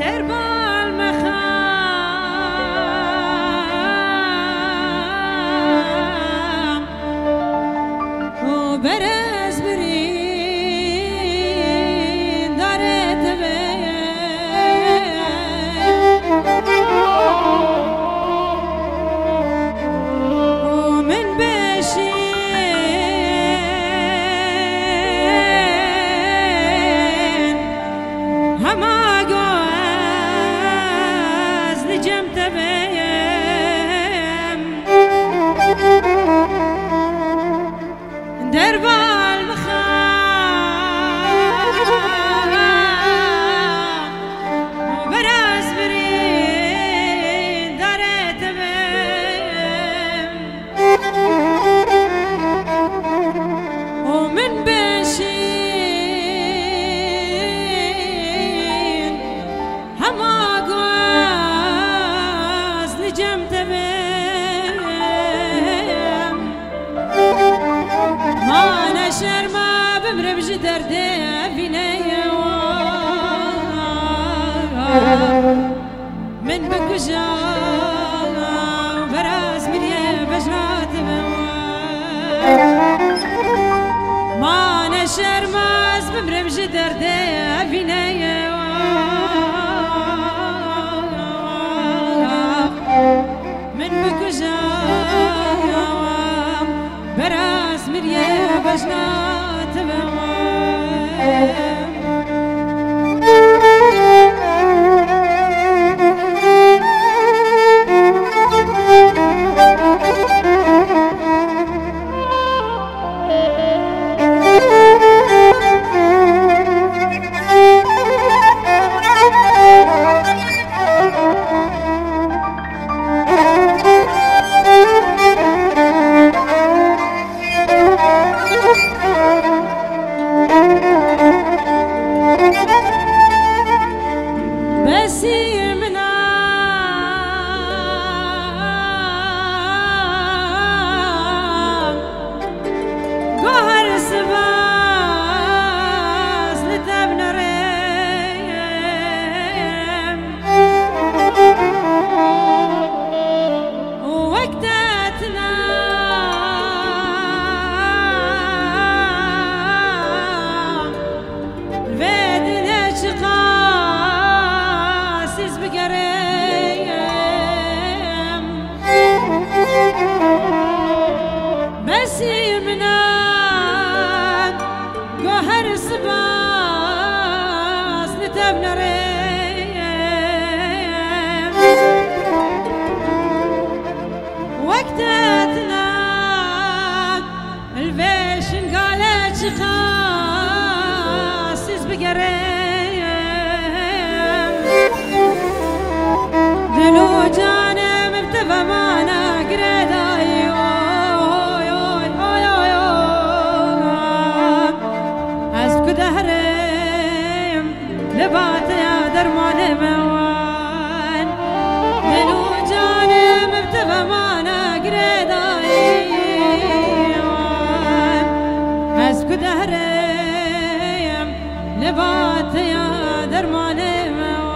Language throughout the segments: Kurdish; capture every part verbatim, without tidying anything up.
Derbal mexam û berez birîndarê tevê. Û min beşîn hema go ez li cem te bêm. Derbal mixam, beraz birîndarê te bêm. Û min beşîn hema go ez li cem te bêm. Ma neşerma bimrim ji derdê vîneyê. Min bikuja beraz miriyê bejna te be. Ma neşerma ez bimrim ji derdê vîneyê. Min bikuja beraz miriyê bejna te be. Besî min a goher sibas li tev nerêm. Wek te tine vê dinê çiqas ez bigerêm. Besî min e, goher sibas li tev nerêm. Wek te tine li vê şingale çiqas ez bigerêm. Dil û canê min bi te ve mane girêdayî. Oy, oy, oy, oy, oy. Ez bi ku dehrêm, li ba te ya dermanê me wan. Dil û canê min bi te ve mane girêdayî wan. Ez bi ku dehrêm, li ba te ya dermanê me wan.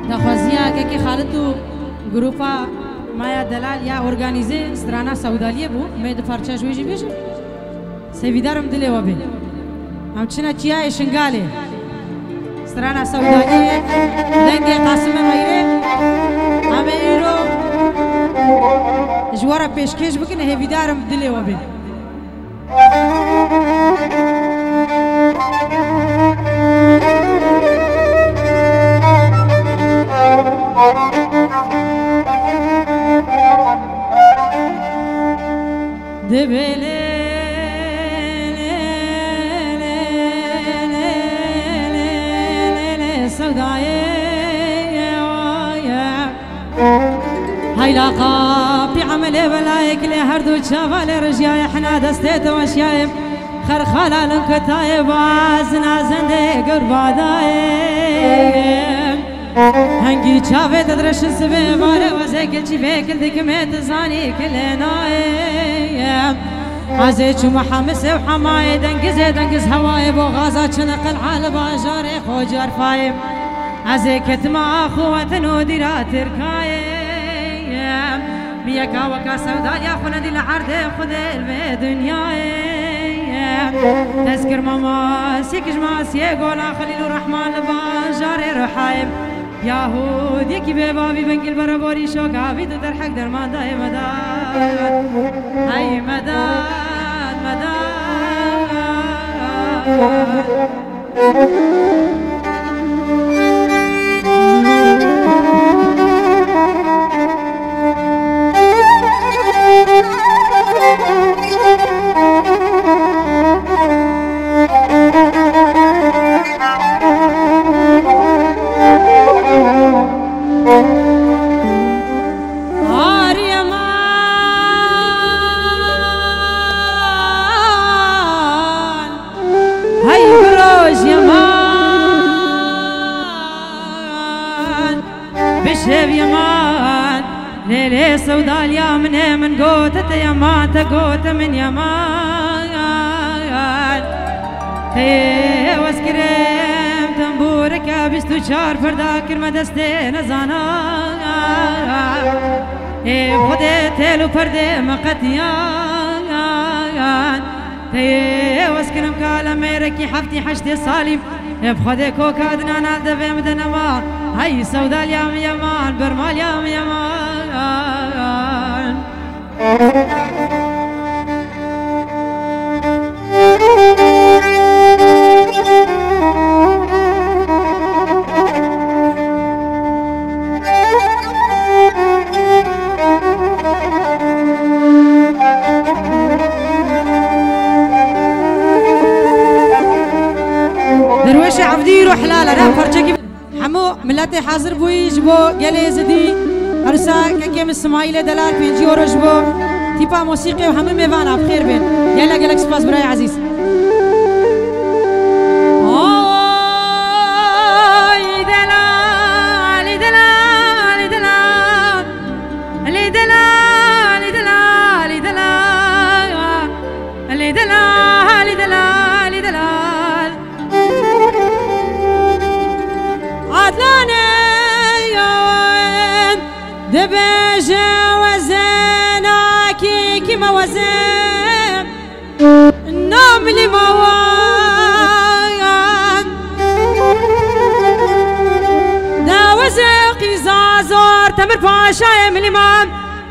Daxwaziya Kekê Xalit û grupa Maya Delal ya organîze strana Sewdaliyê bû. Me di parça ji wê jî bêjin. Sêvîdarim dilê we bê. Em çine çiyayê Şingalê. Strana Sewdaliyê, dengê Qasim Emeyre. Em ê îro ji we re pêşkêş bikin, hêvîdarim dilê we bê. Divê Dayê, Heyla qapî emelê belayê, kilê her du çava lê rijiyaye, hina destê te weşiyaye. Xerxala lin kutayê, bazina zendê gurbadayê. Hengî çavê te direşin sibê barê, wezê kil çî vê kil dikimê, tu zanî kilê nayê. Ezê çûme hemisê û hemayê, dengizê dengiz hewayê, bo xaza çine qel'a li bajarê xo carfayê. Ezê ketime axuwetin û dîra tirkayê. Miyeka weka sewdaliya xwe nedî li erdê Xwedê li vê dinyayê. Tezkir mamasî kijmasiyê gola Xelîl û Rehman li bajarê Ruhayê. Yahûdiyekî bê bavî bingil bere borî şoka vî du derhek derman dayê medan. Hey medan, medan. Aryaman, hey biroj Yaman, bi şev Yaman, lê lê sewdaliya min e, min gote te Yaman, te gote min Yaman. Tê wez kirim tembûreke bîst û çar perda kirme destê nezanan. Ê Xwedê têl û perdê me qetiyan. Tê wez kirim kale mêrekî heftî heştê salî. Ê bi Xwedê koka dinana devê min de nema. Hey sewdaliya min Yaman, bermaliya min Yaman. Derwêşê Evdî îro helal e, ne parçekî. Hemû miletê hazir bûyî ji bo gelê Êzidî. Her wisa kekê min Simayîlê Delal pêncî euro ji bo tîpa mosîqê û hemû mêvana bi xêr bên. Gelek gelek spas birayê ezîz. Ay Delal, Delal, Delal. Lê Delal, lê Delal, lê Delal. Lê Delal, lê Delal, lê Delal. Adnanê yan dibêje wezên akî kî me wezên. Namilî mawan dawezê qîza zor Temir Paşayê milî man.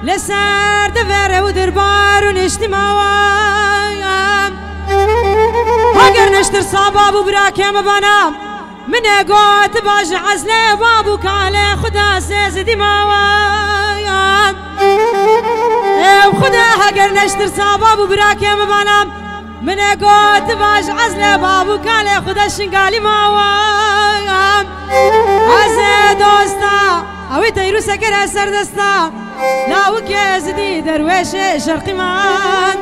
Li ser divere û dirbar û niştî mawan. Heger neştirsa bab û birakê min bana. Min ê got baş ezlê bab û kalê Xuda sêzidî mawan. Ew Xuda heger neştirsa bab û birakê min bana. Min ê got baş ezlê bab û kalê Xuda şingalî mawan. Ez ê dosta, ew ê teyrû sekere ser desta. Lawikê Êzidî derwêşê şerqî man.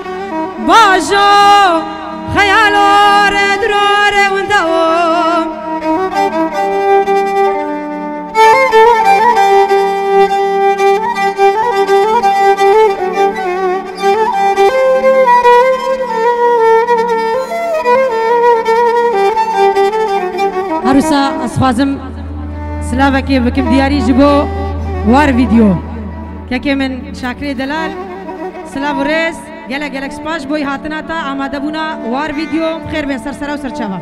Bajo xeyalo re durore winda o. Her wisa ez xwazim silavekê bikim diyarî ji bo War Video. Kekê min Şakirê Delal, silav û rêz, gelek gelek spas ji bo hatina te, amadebûna War Video, xêr bên ser sera û ser çava.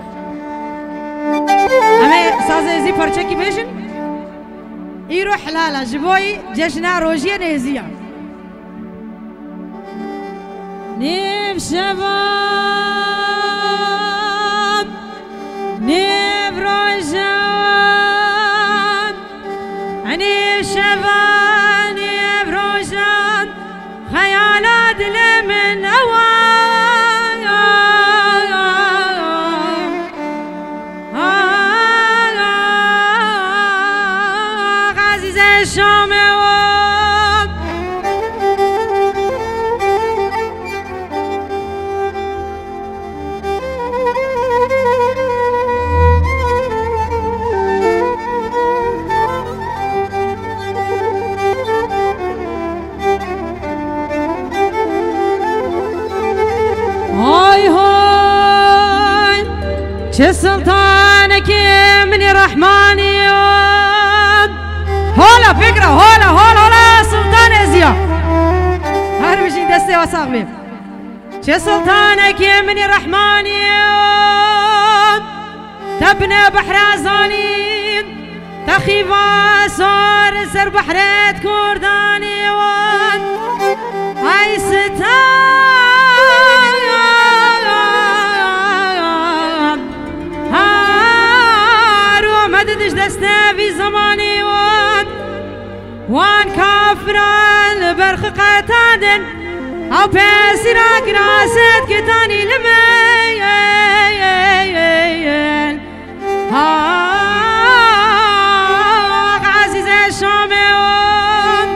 Em ê sazê zî parçekî bêjin. Îro hilal e, ji bo cejna rojiyê nêzî ye. Nêv şevan, nêv rojan, nêv şevan, nêv rojan, xeyala dilê min ew e. Şamê wan. Hay hay, çi sultanekî minî Rehmanî. Hola, fikra, hola, hola, hola, sultanê ziya. Her bijî, destê we sax bê. Çi sultanekî minî Rehmanî. Te bine behra zanîn, te xîva sor ser behrê Kurdanî wan. Ay sitan, har û medediş destê vî zemanî wan. Wan kafiran li ber xwe qetandin, ew pesîra kirasê dikitanî li me. Hax ezîzê Şamê wan.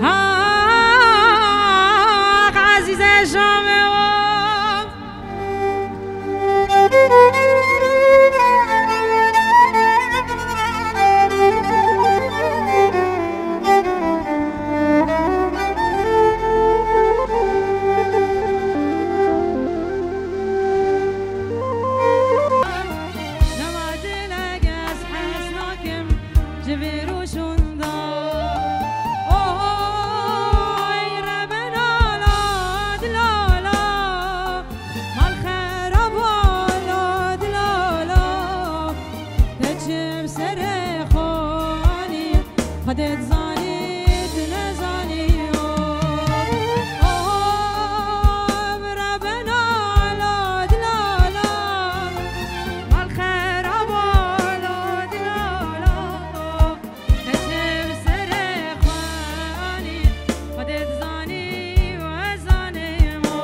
Hax ezîzê Şamê wan. Nema dilek ez hez nakim ji vê rojûn de. Oy, Rebena la dilala. Mal xeraba la dilala, te çi bi serê xwe anî, Xwedê dizanî, tu nezanî, o, o, Rebena la dilala, mal xeraba la dilala. Te çi bi serê xwe anî, Xwedê dizanî û ez zanim o.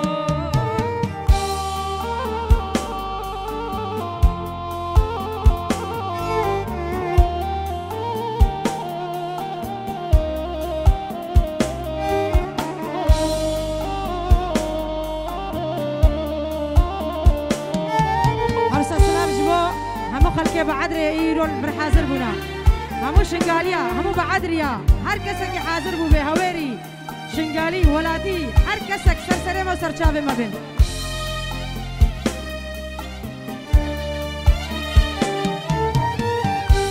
Arsa silav ji bo hemû xelkê Beedrê îro li vir hazir bûne. Hemû Şingaliya, hemû Beedriya, her kesekî hazir bûbe, hawêrî, Şingalî, welatî, her kesek ser serê me û ser çavê me bin.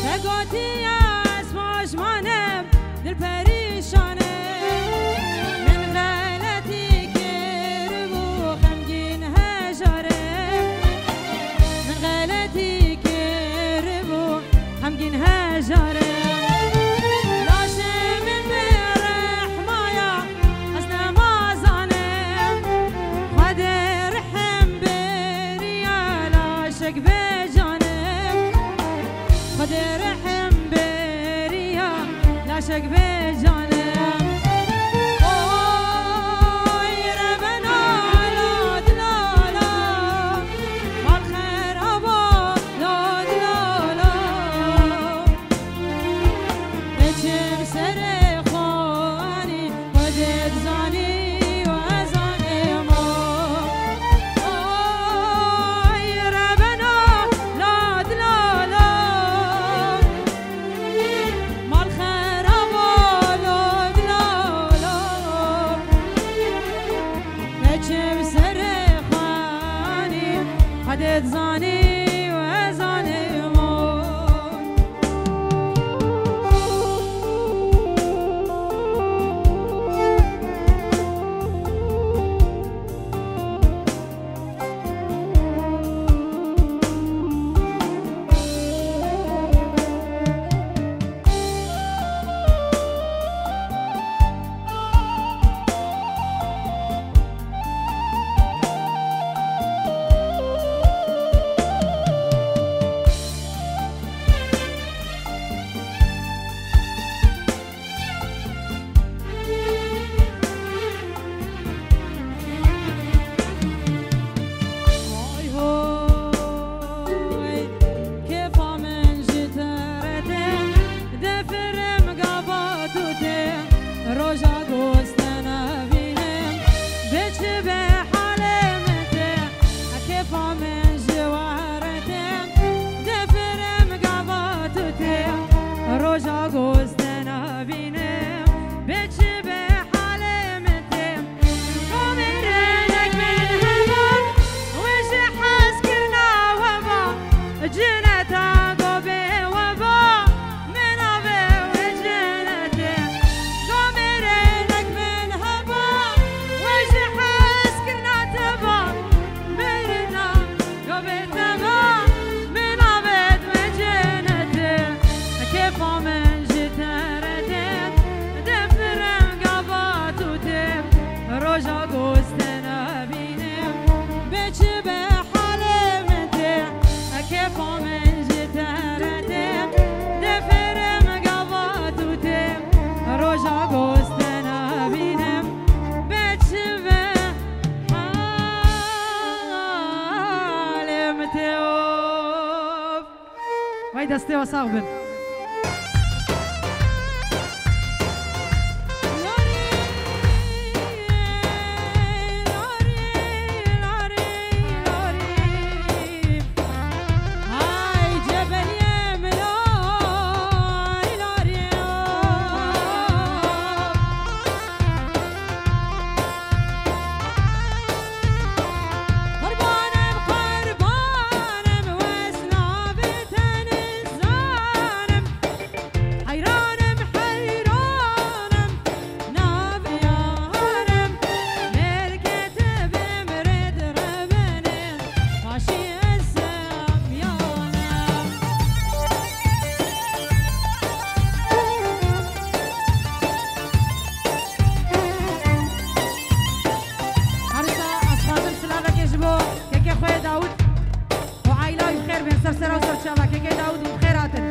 Te gotiye ez pajman im, dil perîşan im. Min xeletî kiribû, xemgîn hejar im. Min xeletî kiribû, xemgîn hejar im. Laşê min bi rehmaya, ez nema zanim. Xwedê rehim bêriya, laşek bê canim. Xwedê rehim bêriya, laşek bê canim. Oy, Rebena la dilala, mal xeraba la dilala. Te çi bi serê xwe anî, Xwedê dizanî û ez zanim o. Oy, Rebena la dilala, mal xeraba la dilala. Te çi bi serê xwe anî, Xwedê dizanî û ez zanim o. Biçibe halê min tê, kêfa min ji we re tê, difirim gava tu tê, roja goz te nabînim. Biçibe halê min tê, gomê rênek min heba, wê ji hezkirina we ba, cineta gobê we ba. Min navê wê cenetê, gomê rênek min heba, wê ji hezkirina te ba, mirina gavê te ba, min navê wê cenetê, kêfa min ji te re tê, difirim gava tu tê, roja goz te nabînim, biçibe halê min tê, kêfa min ji te re tê, difirim gava tu tê, roja goz te nabînim, biçibe halê min tê. Of. Vay destê we sax bin. Heyranim, heyranim, navê yarim, mêrkê te bimrê diremenê, paşî ez em yanim. Hersa ez xwazim silavekê ji bo kekê xwe yê Dawûd. Û aîla wî bi xêr bên, ser sera û ser çava kekê Dawûd û bi xêr hatin.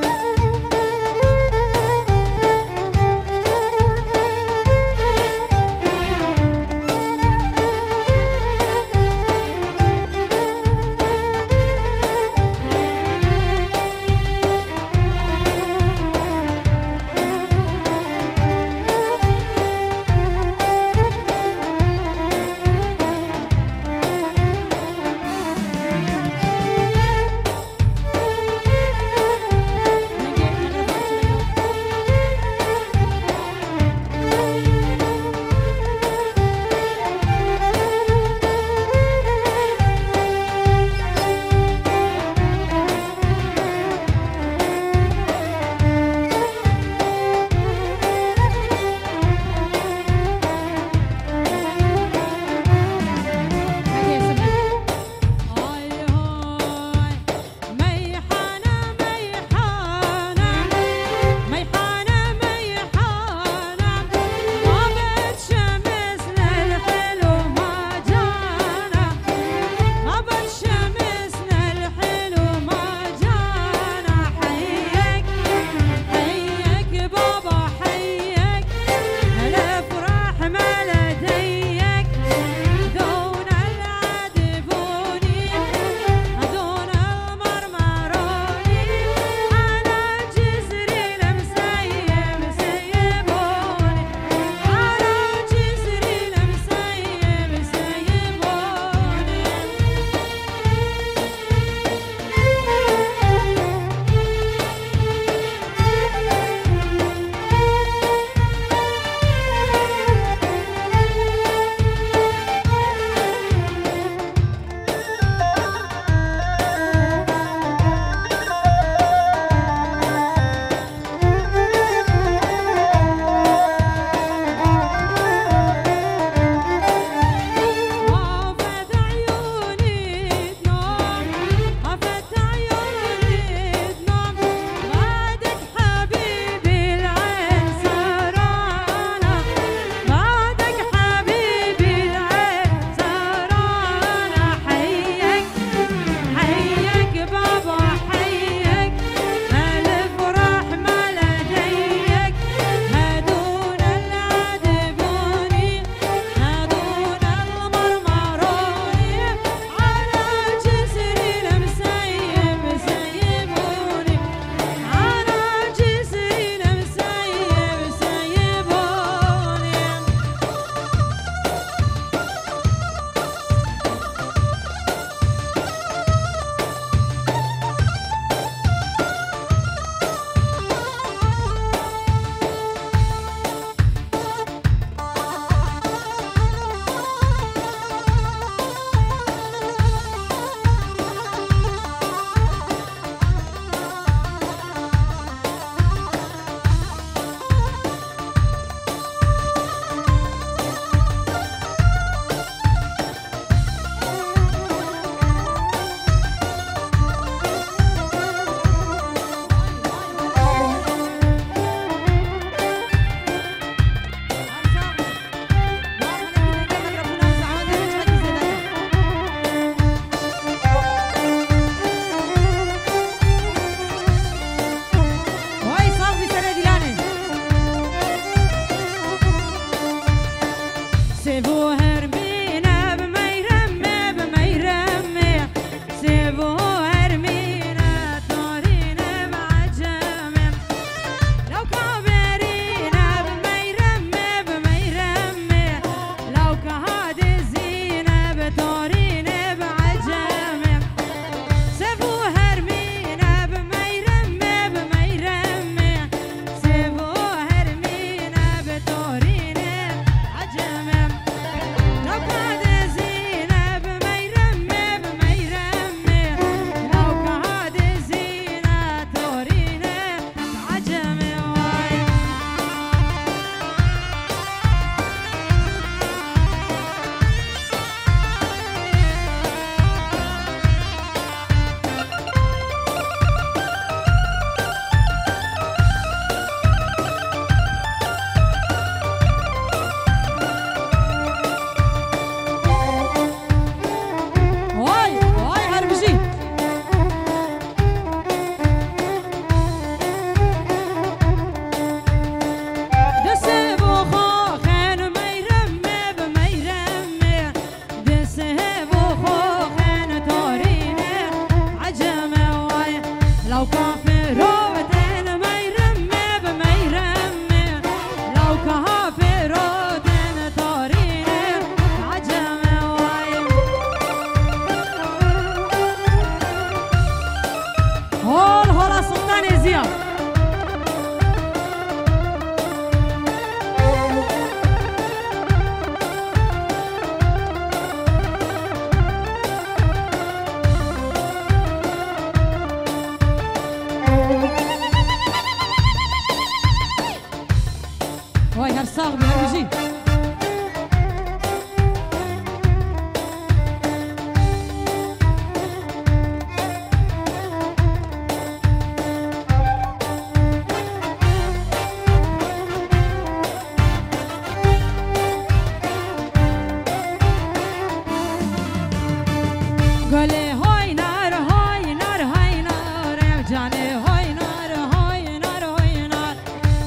Gulê hoynar, hoynar, hoynar, ev canê hoynar, hoynar, hoynar.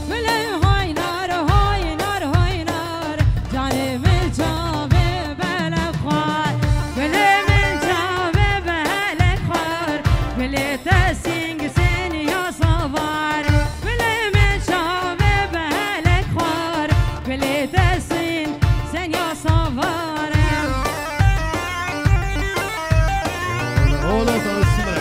Gulê hoynar, hoynar, hoynar, canê min çavê belek xwar. Gulê min çavê belek xwar. Gulê te sing seniya savar. Gulê min çavê belek xwar. Gulê te sing seniya savar. Ola, ola, ola.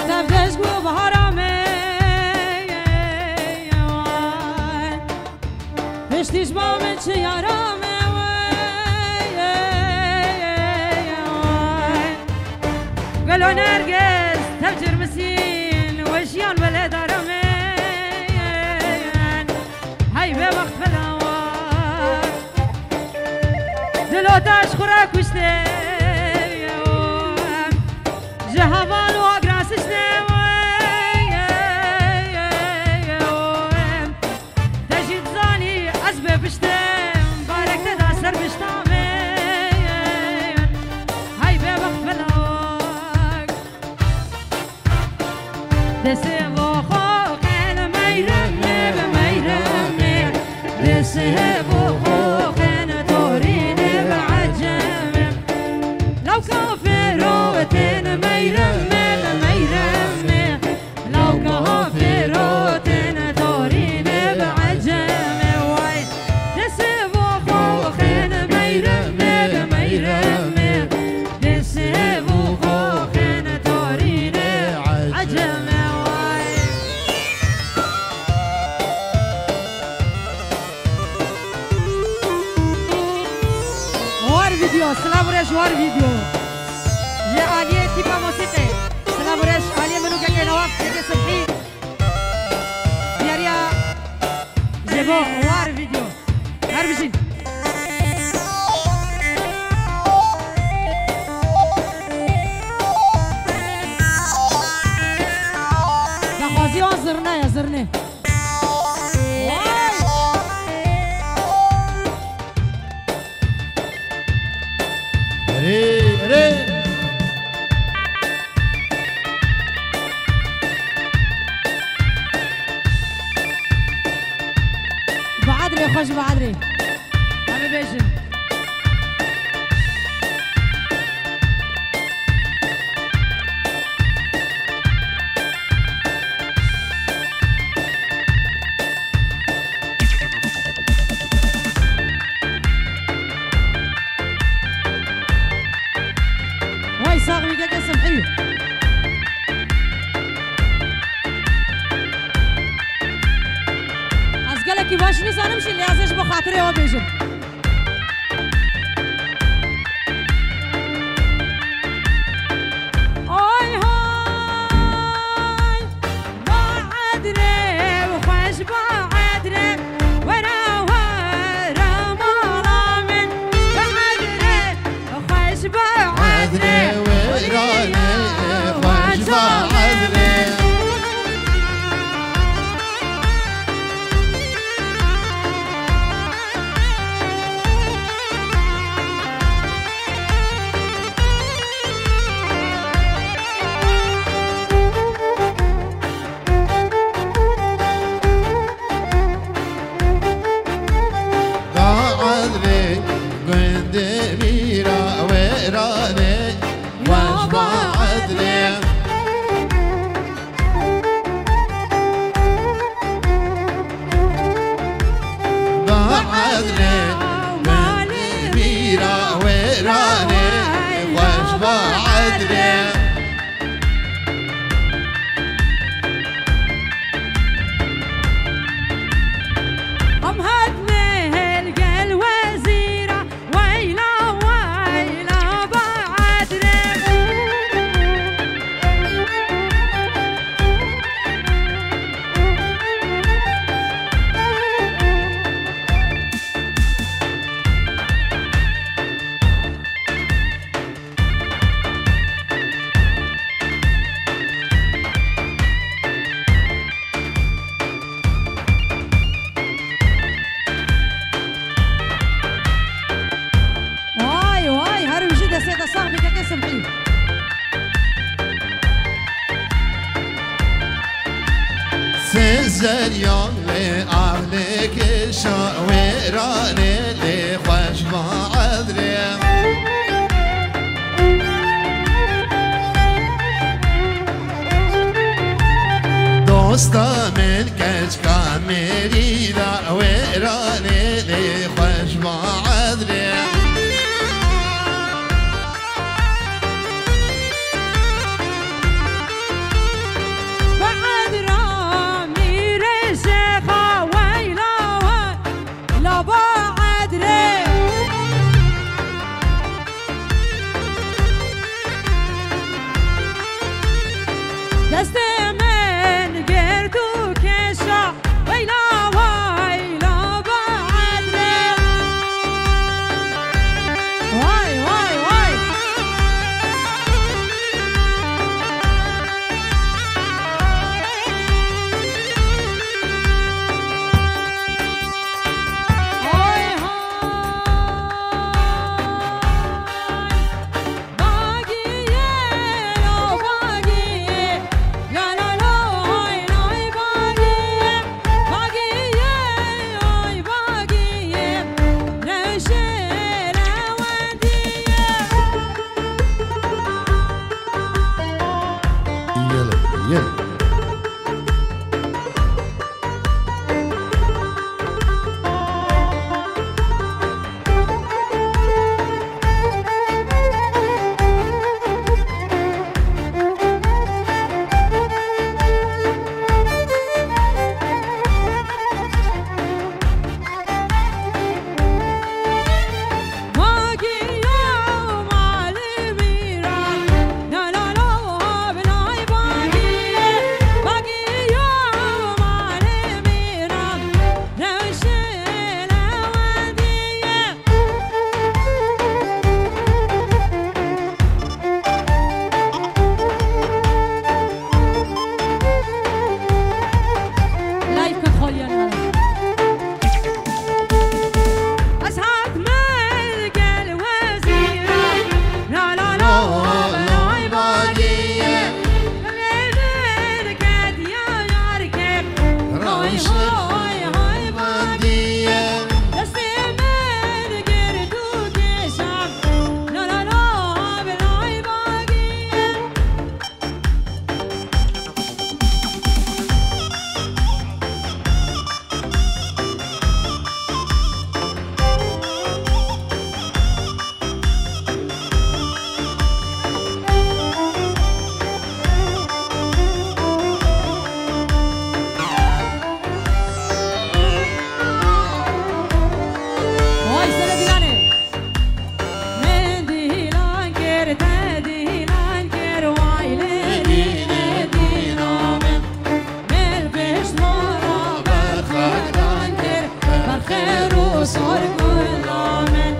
Dev dej ku bahara me, piştî ji ba min çi yara me, gelo nergis tev cirmisîn weşiyan belê dara me. Hey be wext belawa. Dilo te ji xwe re kuştê. Ji heval û agra siştê. Te jî dizanî ez bê piştê. Barek te da ser pişta me. Hey be wext belak. Destê vo xo xêne meyremê bi meyremê. Destê vo xo xêne torînê bi ecemê. Law kafêro têne meyremê bi meyremê. Law kafêro têne torînê bi ecemê. Way. Destê vo xo xêne meyremê bi meyremê. Destê vo xo xêne torînê ecemê way. War video, silav re ji war video. Ji aliyê tîpa mosîqê. Silav re ji aliyê min û kekê Newaf, kekê Sibhî. Diyariya ji bo war video. Her bijîn. Daxwaziya zirne ye, zirne. Erê, erê. Bi edrê xwe ji bi edrê. Em ê bêjin. Way sax wî keke Simhî. Ez gelekî baş nizanim jî, lê ez ê ji bo xatirê we bêjim. Ay hay, ba edrê û xweş ba edrê, wera wera mala min, ba edrê û xweş ba edrê, wera xweş ba edrê. Da edrê gundê mîra wêranê, weş ba edrê. Ba edrê, malê mîra wêranê, weş ba edrê. Em hatine her gel wezîra. Weyla, weyla, ba edrê. Tê zeryan lê av lê kêşa wêranê lê xweş va edrê. Dosta min keçka mêrî da wêranê lê xweş va edrê. Destê min gird û kêşa, weyla weyla ba edrê. Way, way, way. Oy, hay. Yele, yele. Live kontrol yanına. Eshat Mergel Wezîra. La la la, belay bagiye. Lê derket ya yar ke. Hay hay hay bagiye. Destê min gird û kêşa. La la la, belay bagiye. Vay, sene dilanê. Min dîlan kir, te dîlan kir, way lê dînê dîna min. Mil pişt mala berxedan kir, berxêr û sor gula min.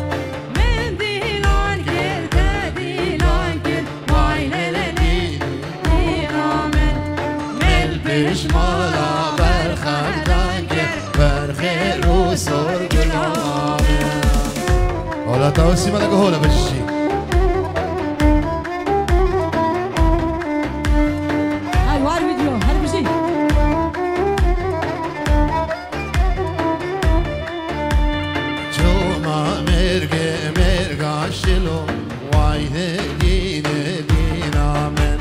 Min dîlan kir, te dîlan kir, way lê lê dînê dîna min. Mil pişt mala berxedan kir, berxêr û sor gula min. Hola, tawsî me deke hola bijî. Hay war video, her bijî. Çoma mêrgê mêrga şilo, way dê dînê dîna min.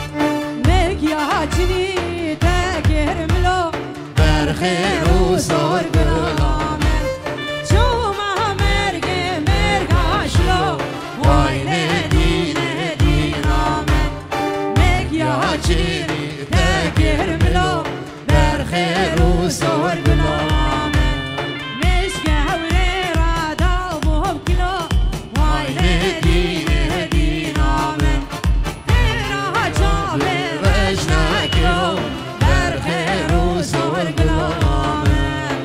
Mêrg ya çinî te kir milo. Berxêr û sor gula min. Çoma mêrgê mêrga şilo, way lê dînê dîna min. Mêrg ya çinî te kir milo. Berxêr û sor gula min. Mêşke hewrê ra da bû kilo. Way lê dînê dîna min. Têra çavê reş nekiro. Berxêr û sor gula min.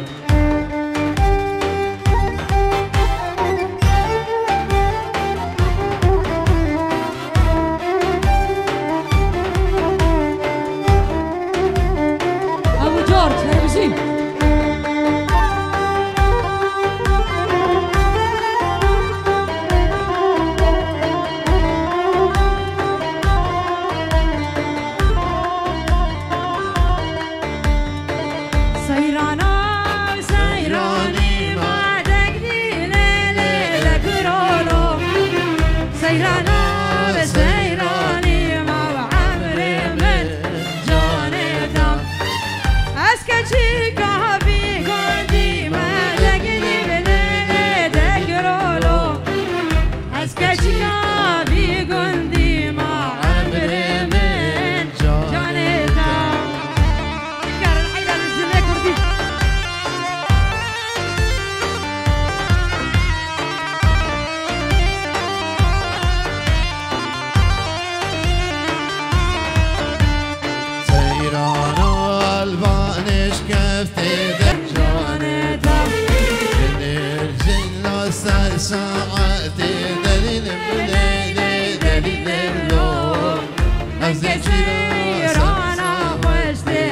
Keftê de canê de. Dilê cilla ser saetê delîlim lê lê delîlim lo. Ez de cîrana xweş tê,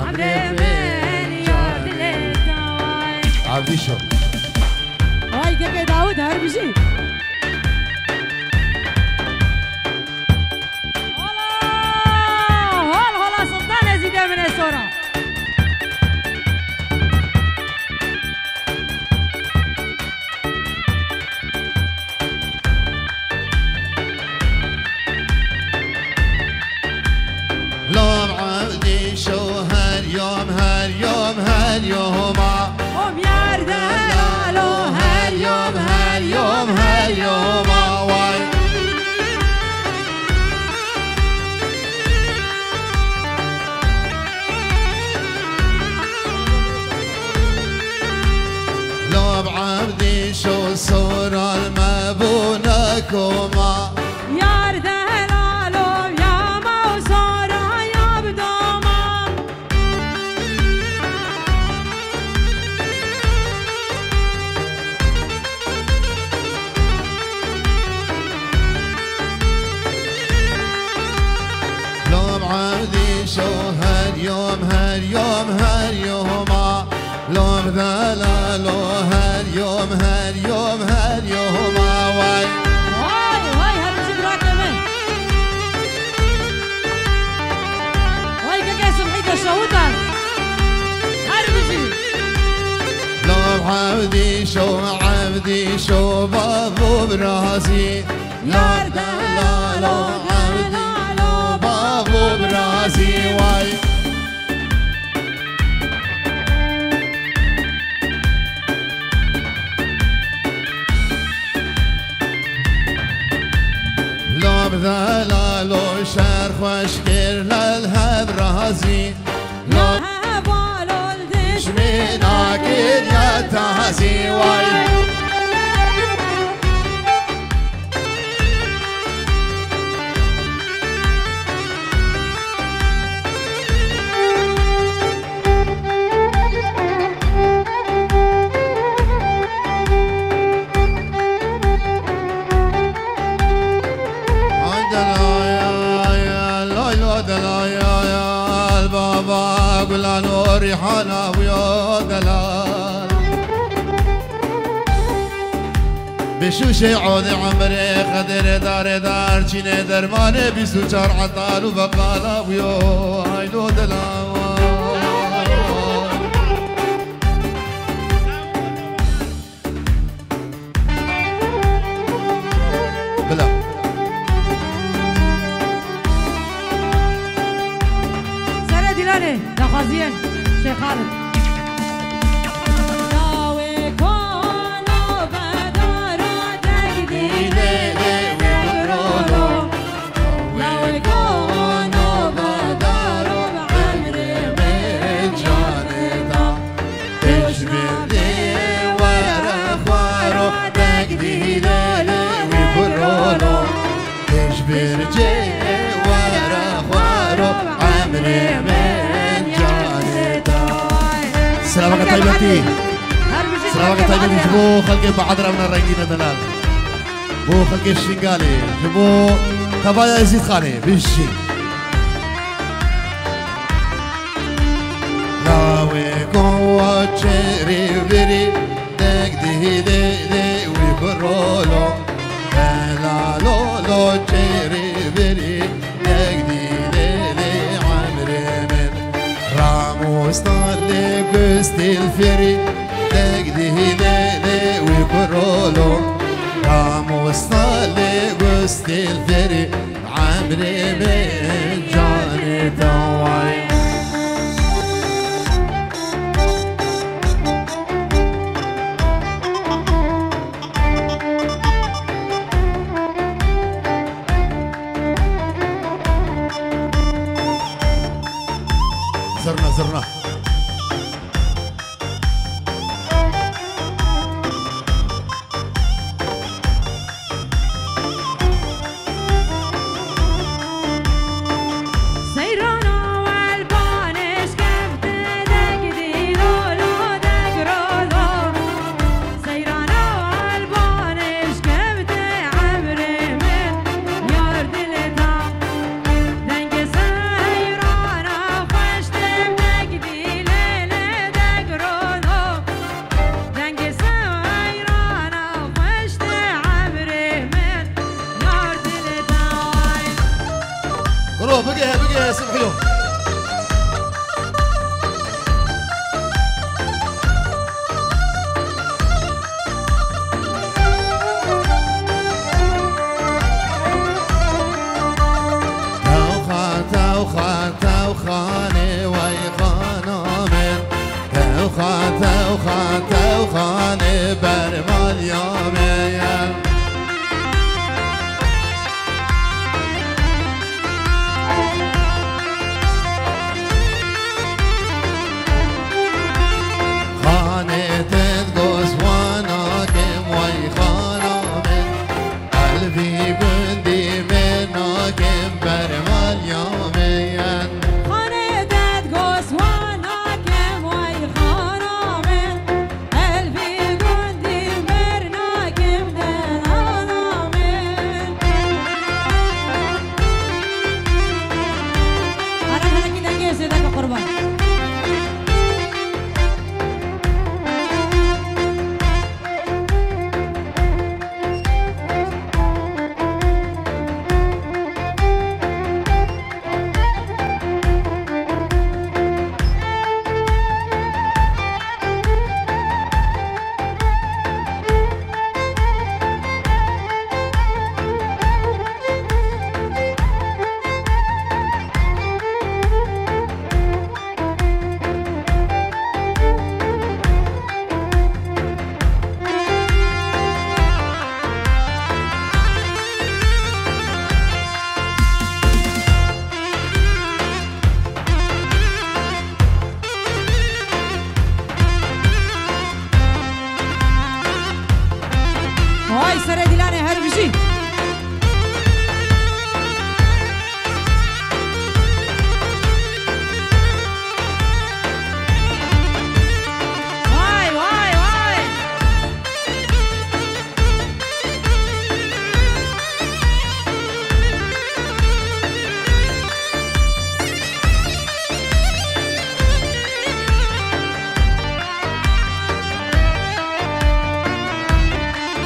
emrê min ya dilê te. Abdî şo. Vay keke Dawid, her bijî. Hola, hol hola Sultan Ezîdê min e sora. Lom evdî şo her yom, her yom, her yoma. Hom yar delalo, her yom, her yom, her yoma. Vay. Lom evdî şo soral me bûne koma. Yar delalo, ya ma û sora ya bi doma. Lom evdî şo her yom, her yom, her yoma. Lom delalo her yom, her yom, her yoma. Vay. Vay, vay, her bijî birakê min. Vay, keke Subhî de şewtan. Her bijî. Lom evdî şo, evdî şo, bavo birazî. Yar delalo, evdî lo, bavo birazî. Vay. Lom delalo şer xweş kir lel hev razî. Lom hevalol dişmîna kir ya tazî vay. Baba gulan û rîhana wî yo delal. Bi şûşê odê emrê Xedirê darê dar çînê dermanê bîst û çar etal û beqala bûyo. Aylo dela. Bila. Sere Dîlanê, daxwaziye Şêx Xalid. Lawê kono bedaro deng dîlê wî birolo. Lawê kono bedaro bi emrê min canê da. Pêşbircê were xwaro, deng dîlê wî birolo. Pêşbircê were xwaro, emrê min canê da. Silaveke taybetî. Silaveke taybetî ji bo xelkê Bahadir Emre Rengîne delal. Bo xelkê Şingalê, ji bo tevaya Ezîd Xanê, bijî. Lawê kowa çêrî virî, deng dihî dê dê wî kurolo. Delalo lo çêrî virî, deng dihî dê dê emrê min. Ramosta lê gustîl firî, deng dihî dê dê wî kurolo. Ramosta lê gustîl firî, emrê min canê dawayê. Zirna, zirna. Seyrana welbanê şkefte deng Xatew, xatew, xanê bermaliya me ye. Xanê te digot wana kêm, way xana min. El vî gundî mêr nakim, bermaliya me yen. Xanê te digot wana kêm, way xana min. El vî gundî mêr nakim, delala min. Ara helekî dengê zêde ke qurban. Vay serê Dîlanê, her bijî. Vay, vay, vay.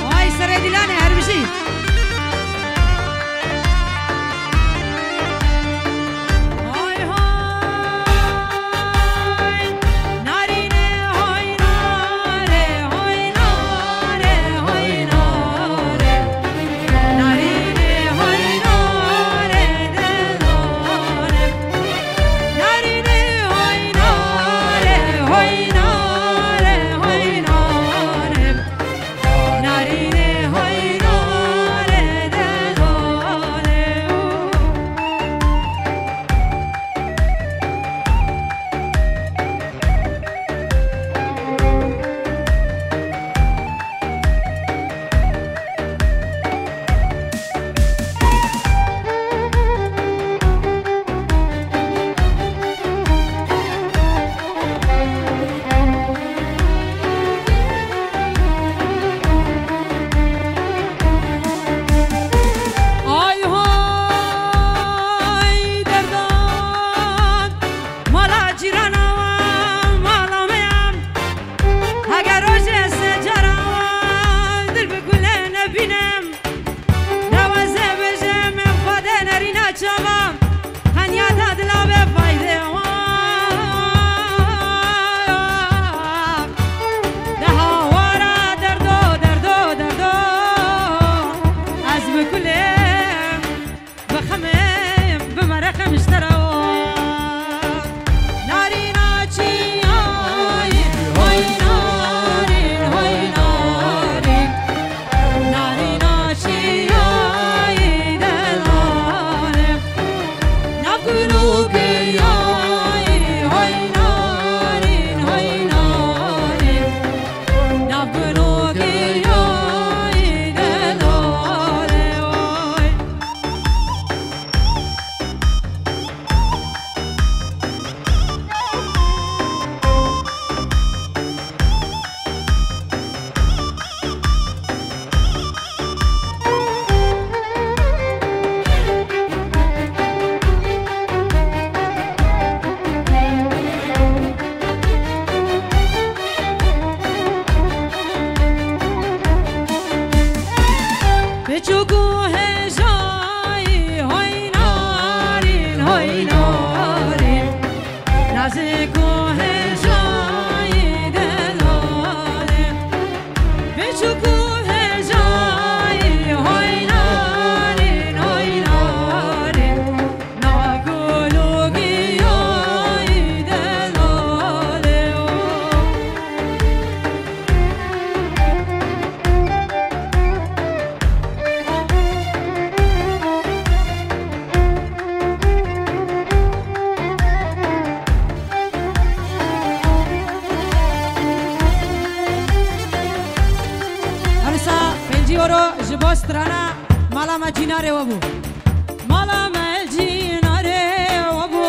Vay serê Dîlanê, her bijî. Hay hay, narîne hay nare, hay nare, hay nare. Narîne hay nare, de nare. Narîne hay nare, hay nare, hay nare. Narîne hay nare, de nare. Ay hay derdan, mala cîrana wan, mala me ya. Heger rojê se cara wan, dil bi gulê nebînim. Deweze bêje min xwedê nerîna çavan, qenya da dila be faydê wan. De hawara derdo, derdo, derdo, ez bi kulê. Bi xemê, bi mereqê min ji te re wa. Narîna çiyayê, hoy narîn, hoy narîn. Narîna çiyayê delalê. Nav gul û giyayê, hoy narîn, hoy narîn. Nav gul û giyayê delalê, oy. Piçûk û hêjayî, hoy narîn, hoy narîn. Nazik û hêjayî delalê. Piçûk û hêjayî, hoy narîn, hoy narîn. Nav gul û giyayî delalê, oy. Ji bo strana mala me cînarê we bû. Mala me cînarê we bû.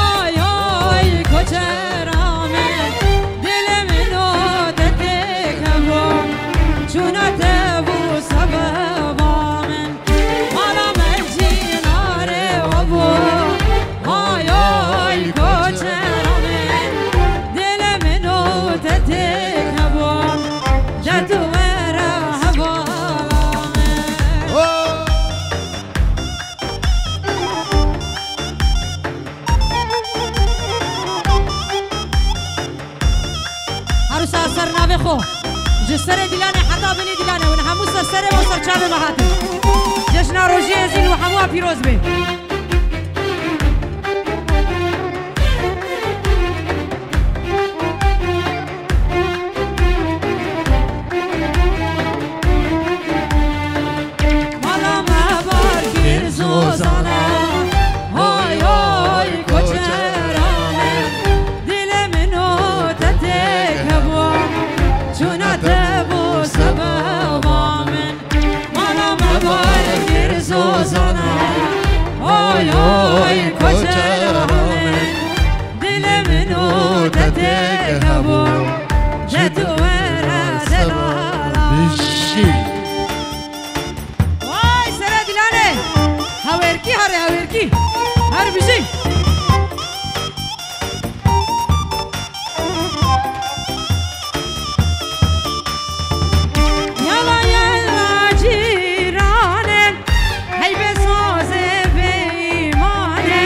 Oy, oy, koçera min, dilê min û te têk hebû. Çûna te bû sebeba min. Mala me cînarê we bû. Oy, oy, koçera min, dilê min û te têk hebû. Derd were hevala min. Her wisa ser navê xwe. Ji serê Dîlanê heta binê Dîlanê, hûn hemû ser serê me û ser çavê me hatin. Cejna Rojê Ezîl û hemû pîroz be. Mala me bar kir zozana, hoy, hoy, koçera min. Dilê min û te têk hebû, çûna te bû sebeba min. Mala me bar kir zozana, hoy, hoy, koçera min. Dilê min û te têk hebû, derd were delala. Bijî. Vay, sere Dîlanê. Hawêrkî here, hawêrkî. Her bijî. Yala, yala, cîranê, hey be sozê bêîmanê,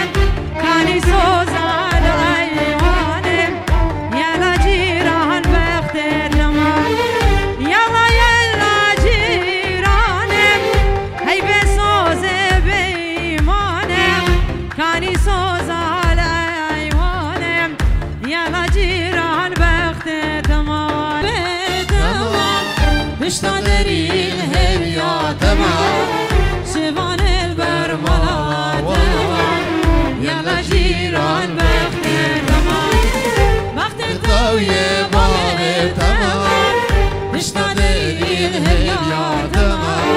kanî soza li eywanê, yala cîran bextê dema. Yala, yala, cîranê, hey be sozê bêîmanê, kanî soza li eywanê. Yala cîran bextê temam. Bê temam. Pişta derîn hêviya temam. Şivanê li ber mala temam. Yala cîran bextê temam. Bextê tewye bavê temam. Pişta derîn hêviya temam.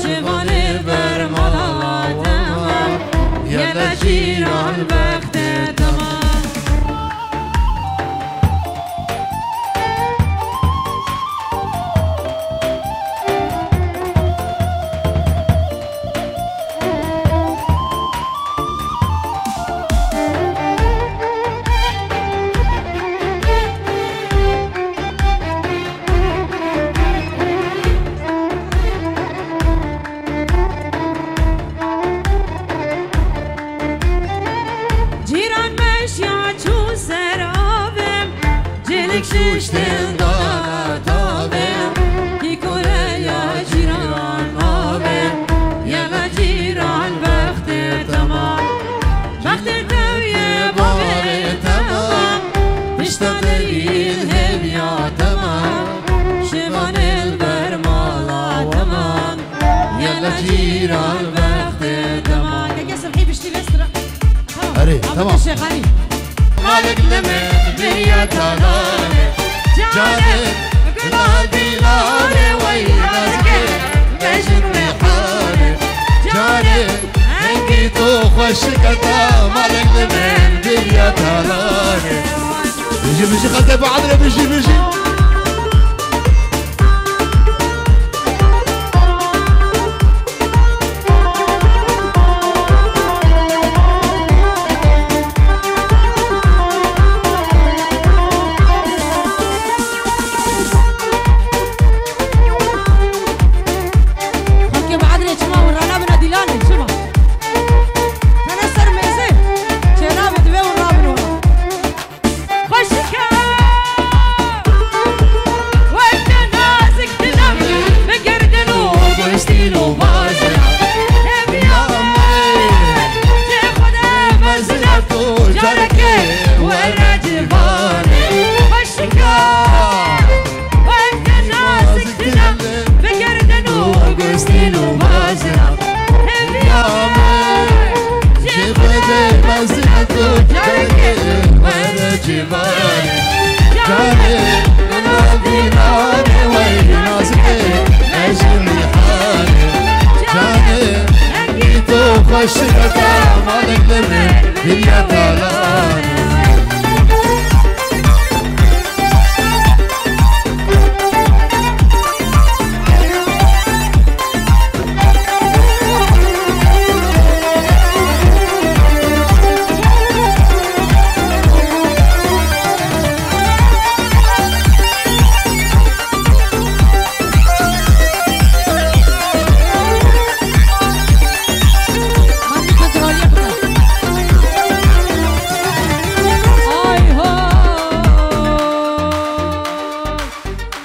Şivanê li ber mala temam. Yala cîran bextê temam. Cîran meşya çû ser avê, cilik şiştin dana tavê. Kî kore ya cîran avê, yala cîran bextê temam. Bextê tewye bavê temam, pişta derîn hêviya temam. Şivanê li ber mala temam. Yala cîran bextê temam. Keke Sibhî biştî lê sira. Erê, tamam. Şêxanî. Malik li min biriya talanê. Canê, gula dîlanê wey nazikê, mejin wê halê. Canê, hengî tu xweşik heta, malik li min biriya talanê. Bijî, bijî, xelkê Badirê, bijî, bijî. Xelkê Badirê çima hûn ranabine dîlanê, çima? Tene ser mêze, çênabe divê hûn rabin hûn. Xweşike, wek te nazik dilam, bi girtin û gostîn û bazina. Hêviya me, cê xwe de mezina tu, careke were civanê. Xweşike, wek te nazik dilam, bi girtin û gostîn û bazina. Hêviya me, cê xwe de mezina tu, careke were civanê. Carê, gula dîlanê wey nazikê, me Ji rîhanê canê rengî tu xweş dibete, malek li min bîniye talanê.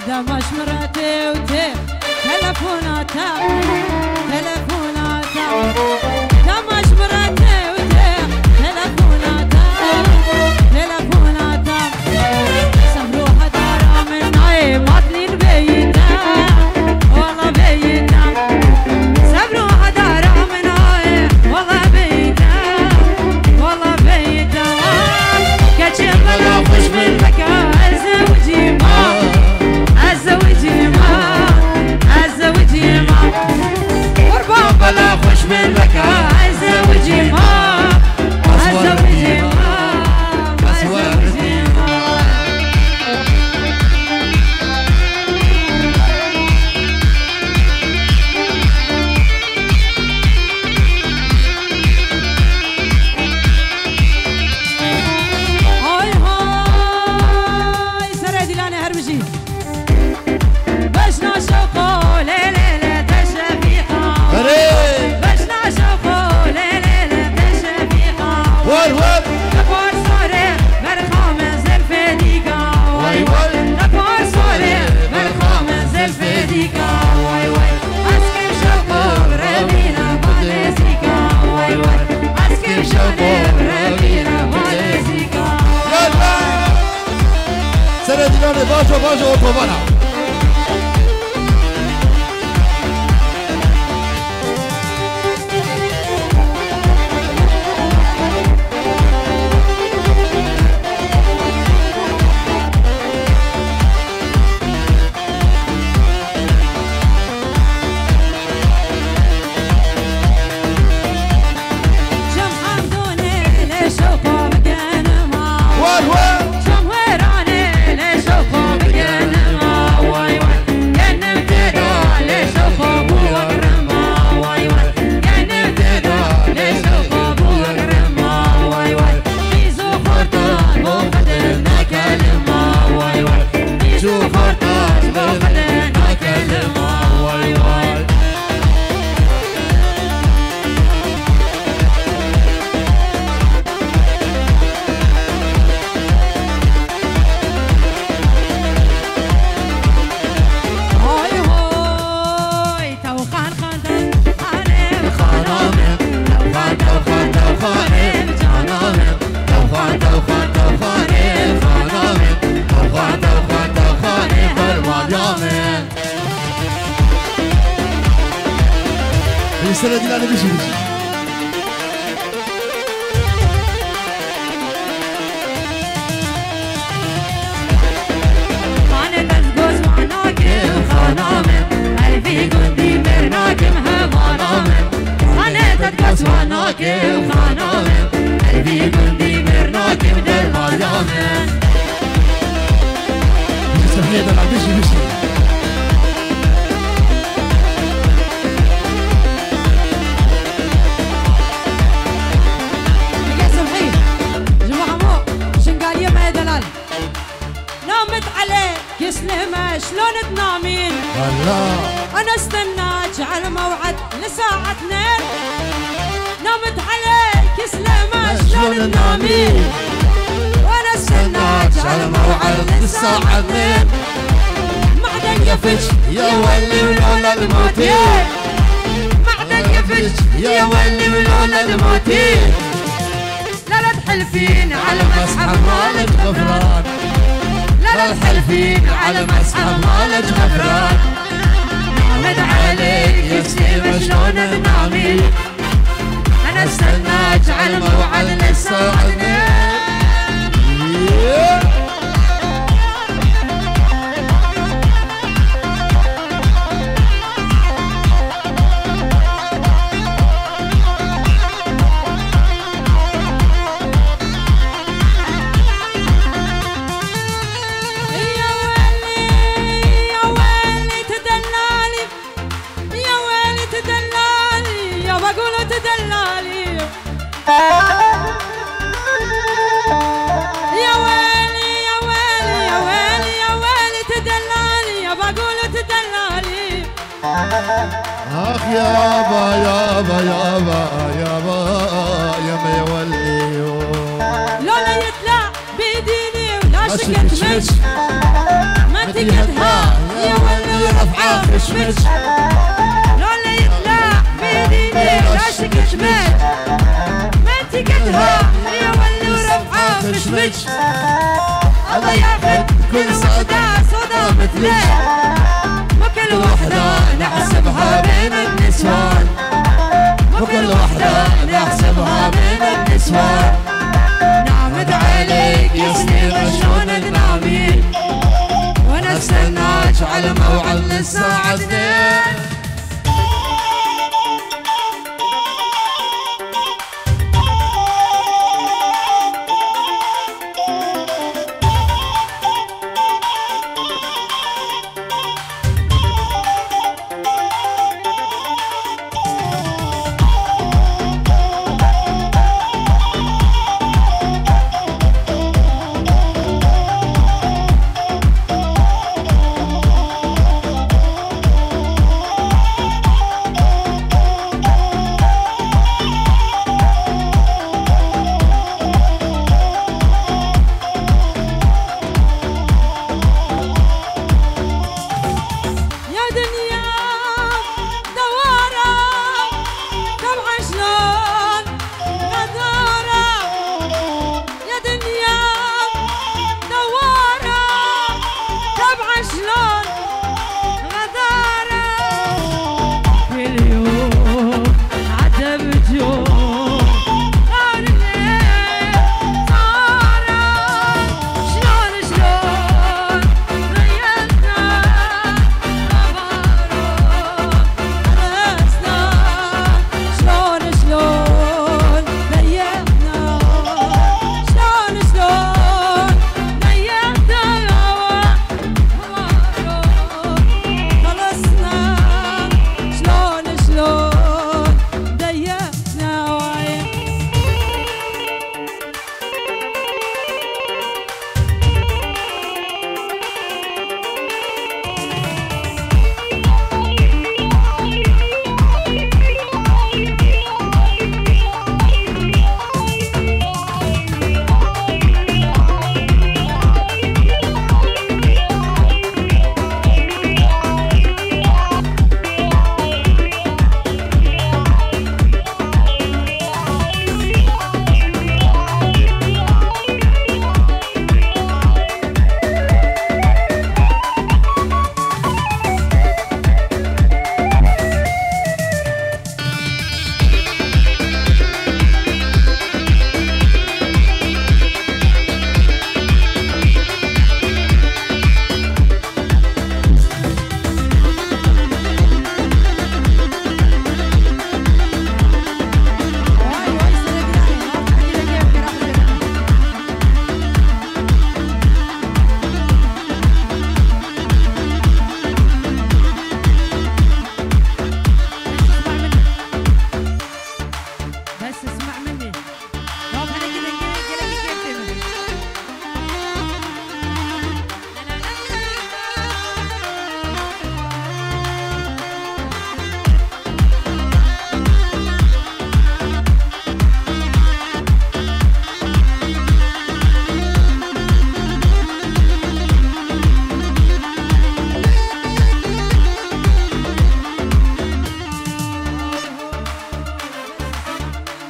Dema ji min re tê û tê, telefona te, telefona te. Dema ji min re tê û tê, telefona te, telefona te. Sebro hedara min nayê, matlîn bêyî te, wala bêyî te. Sebro hedara min nayê, wala bêyî te, wala bêyî te. Keçê bela xweş min beke, ez zewicî ma, ez zewicî ma, ez zewicî ma. Qurban bela xweş min beke, ez zewicî ma, ez zewicî ma, ez zewicî ma. Hay hay, serê dîlanê her bijî. Bejna şewqo lê lê lê te şefîqa. Erê! Bejna şewqo lê lê lê te şefîqa. War war! Te par sarê berxa min zilfê dîka. Way way! Te par sarê berxa min zilfê dîka. Way way! Ez kim şewqo revîna balêzîka. Way way! Ez kim şewqo revîna balêzîka. Yalla! Serê dîlanê bajo bajo otobana. War war! Serê dîlanê bijî bijî. Xanê te goz wana ke xana min, el vî gundî mêrna kim hevana min. Xanê te goz wana ke xana min, el vî gundî mêrna kim dermaya min. Ji sahneyê de la bijî bijî. Ege Subhî, ji bo hemû Şingaliyê me yê delal. نامت عليك يسلم شلون تنامين؟ والله. أنا استناك على موعد لساعة اثنين. نمت عليك سليمان، شلون تنامي؟ وانا استناك على موعد الساعة اثنين. معدن يفش يا ويلي ولولا الموتين. معدن يفش يا ويلي ولولا الموتين. لا لا تحلفين على مسحب مالك غفران. لا لا تحلفين على مسحب مالك غفران. نامت عليك يا سليمان، شلون تنامي؟ أنا استناك على موعد للساعة اثنين. يا ويلي، يا ويلي، يا ويلي، يا ويلي، تدلالي، يا بقول تدلالي. آخ يابا، يابا، يابا، يابا، يا ميولي. لولا يطلع بيديني ولا شكت مش. ما تقدها يا ولي ورفعة خشمش. لولا يطلع بيديني ولا شكت مش. ما تقدها يا ولي ورفعة خشمش. الله ياخذ كل صدى صدى مثلك. وكل وحدة نحسبها بين النسوان. وكل وحدة نحسبها بين النسوان. نعمد عليك يا سنين الشوق